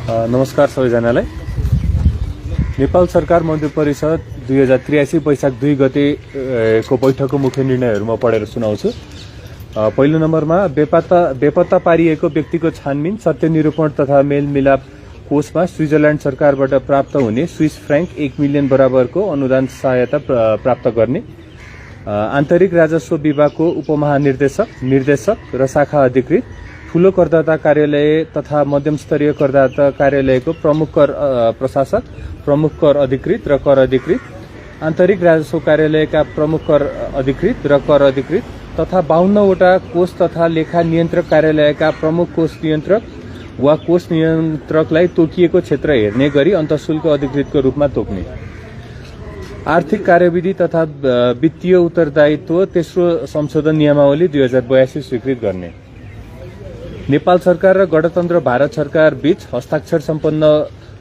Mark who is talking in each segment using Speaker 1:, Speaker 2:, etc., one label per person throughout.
Speaker 1: नमस्कार सबैजनालाई। नेपाल सरकार मन्त्री परिषद 2083 वैशाख 2 गते को बैठकको मुख्य निर्णयहरू म पढेर सुनाउँछु। पहिलो नम्बरमा बेपत्ता पारिएको व्यक्तिको छानबिन, सत्य निरूपण तथा मेलमिलाप कोषमा स्विजरल्याण्ड सरकारबाट प्राप्त हुने स्विस फ्र्याङ्क 1 मिलियन बराबरको अनुदान सहायता प्राप्त गर्ने, आन्तरिक राजस्व विभागको उपमहानिर्देशक र शाखा अधिकृत, ठूलो करदाता कार्यालय तथा मध्यम स्तरीय करदाता कार्यालयको प्रमुख कर प्रशासक, प्रमुख कर अधिकृत र कर अधिकृत, आन्तरिक राजस्व कार्यालयका प्रमुख कर अधिकृत र कर अधिकृत तथा 52वटा कोष तथा लेखा नियन्त्रक कार्यालयका प्रमुख कोष नियन्त्रक वा कोष नियन्त्रकलाई तोकिएको क्षेत्र हेर्ने गरी अन्तःशुल्क अधिकृतको रूपमा तोक्ने, आर्थिक कार्यविधि तथा वित्तीय उत्तरदायित्व तेस्रो संशोधन नियमावली 2082 स्वीकृत गर्ने, नेपाल सरकार र गणतन्त्र भारत सरकार बीच हस्ताक्षर सम्पन्न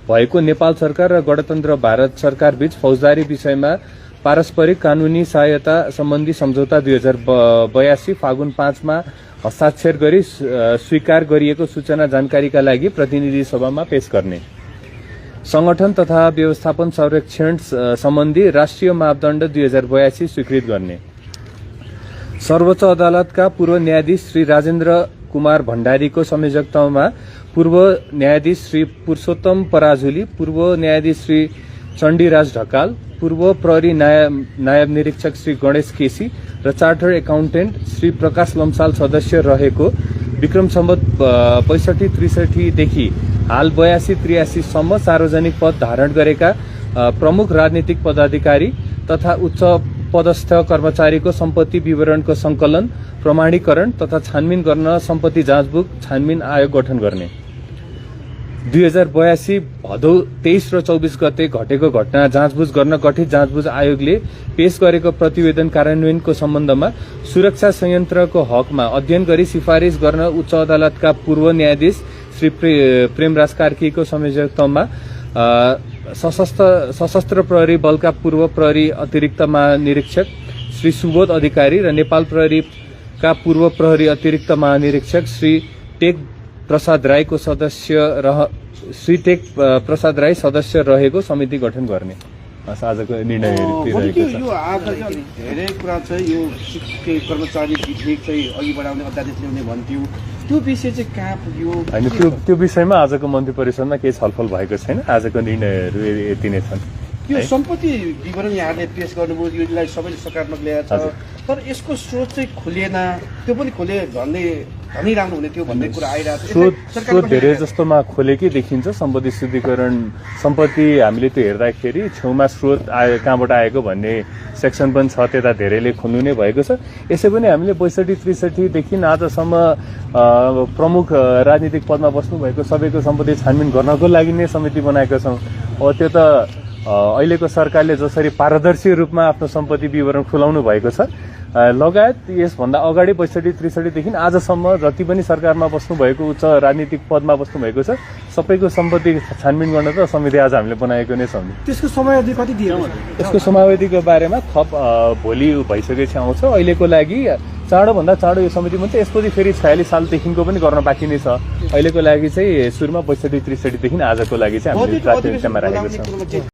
Speaker 1: भएको नेपाल सरकार र गणतन्त्र भारत सरकार बीच फौजदारी विषयमा पारस्परिक कानूनी सहायता सम्बन्धी सम्झौता 2082 फागुन 5 मा हस्ताक्षर गरी स्वीकार गरिएको सूचना जानकारीका लागि प्रतिनिधि सभामा पेश गर्ने, संगठन तथा व्यवस्थापन संरक्षण सम्बन्धी राष्ट्रिय मापदण्ड 2082 स्वीकृत गर्ने, सर्वोच्च अदालतका पूर्व न्यायाधीश श्री राजेन्द्र कुमार भण्डारीको संयोजकत्वमा पूर्व न्यायाधीश श्री पुरुषोत्तम पराजुली, पूर्व न्यायाधीश श्री चण्डीराज ढकाल, पूर्व प्रहरी नायब निरीक्षक श्री गणेश केसी र चार्टर्ड एकाउन्टेन्ट श्री प्रकाश लम्साल सदस्य रहेको विक्रम सम्वत 62-63 देखि हाल 82-83 सम्म सार्वजनिक पद धारण गरेका प्रमुख राजनीतिक पदाधिकारी तथा उच्च पदस्थ कर्मचारीको सम्पत्ति विवरणको संकलन, प्रमाणीकरण तथा छानबिन गर्न सम्पत्ति जाँचबुक छानबिन आयोग गठन गर्ने, 2082 भदौ 23 र 24 गते घटेको घटना जाँचबुझ गर्न गठित जाँचबुझ आयोगले पेश गरेको प्रतिवेदन कार्यान्वयनको सम्बन्धमा सुरक्षा संयन्त्रको हकमा अध्ययन गरी सिफारिस गर्न उच्च अदालतका पूर्व न्यायाधीश श्री प्रेमराज कार्कीको संयोजकत्वमा सशस्त्र प्रहरी बलका पूर्व प्रहरी अतिरिक्त महानिरीक्षक श्री सुबोध अधिकारी र नेपाल प्रहरीका पूर्व प्रहरी अतिरिक्त महानिरीक्षक श्री टेक प्रसाद राई सदस्य रहेको समिति गठन गर्ने आजको निर्णय
Speaker 2: धेरै कुरा चाहिँ यो कर्मचारी विधेयक चाहिँ अघि बढाउने अध्यादेश ल्याउने भन्थ्यो, त्यो विषय चाहिँ कहाँ पुग्यो?
Speaker 1: होइन, त्यो विषयमा आजको मन्त्री परिषदमा केही छलफल भएको छैन। आजको निर्णयहरू यति नै छन्।
Speaker 2: यो सम्पत्ति विवरण यहाँले पेश गर्नुभयो, यसलाई सबैले सकारात्मक ल्याएको छ, तर यसको स्रोत चाहिँ खुलेन, त्यो पनि खोले धनी राम्रो हुने थियो भन्ने कुरा आइरहेको छ।
Speaker 1: स्रोत धेरै जस्तोमा खोलेकै देखिन्छ। सम्पत्ति शुद्धिकरण सम्पत्ति हामीले त्यो हेर्दाखेरि छेउमा स्रोत कहाँबाट आएको भन्ने सेक्सन पनि छ, त्यता धेरैले खोल्नु नै भएको छ। यसै पनि हामीले 62-63 देखि आजसम्म प्रमुख राजनीतिक पदमा बस्नु भएको सबैको सम्पत्ति छानबिन गर्नको लागि नै समिति बनाएका छौँ। अब त्यो त अहिलेको सरकारले जसरी पारदर्शी रूपमा आफ्नो सम्पत्ति विवरण खुलाउनु भएको छ, लगायत यसभन्दा अगाडि 62-63 देखि आजसम्म जति पनि सरकारमा बस्नु भएको उच्च राजनीतिक पदमा बस्नु भएको छ सबैको सम्पत्ति छानबिन गर्न त समिति आज हामीले बनाएको नै छौँ।
Speaker 2: त्यसको समयावधि कति दिएको?
Speaker 1: यसको समयावधिको बारेमा थप भोलि भइसकेपछि आउँछ। अहिलेको लागि चाँडोभन्दा चाँडो यो समिति मात्रै, यसपछि फेरि 46 सालदेखिको पनि गर्न बाँकी नै छ। अहिलेको लागि चाहिँ सुरुमा 62-63 देखि आजको लागि चाहिँ हामीले प्राथमिकतामा राखेको छौँ।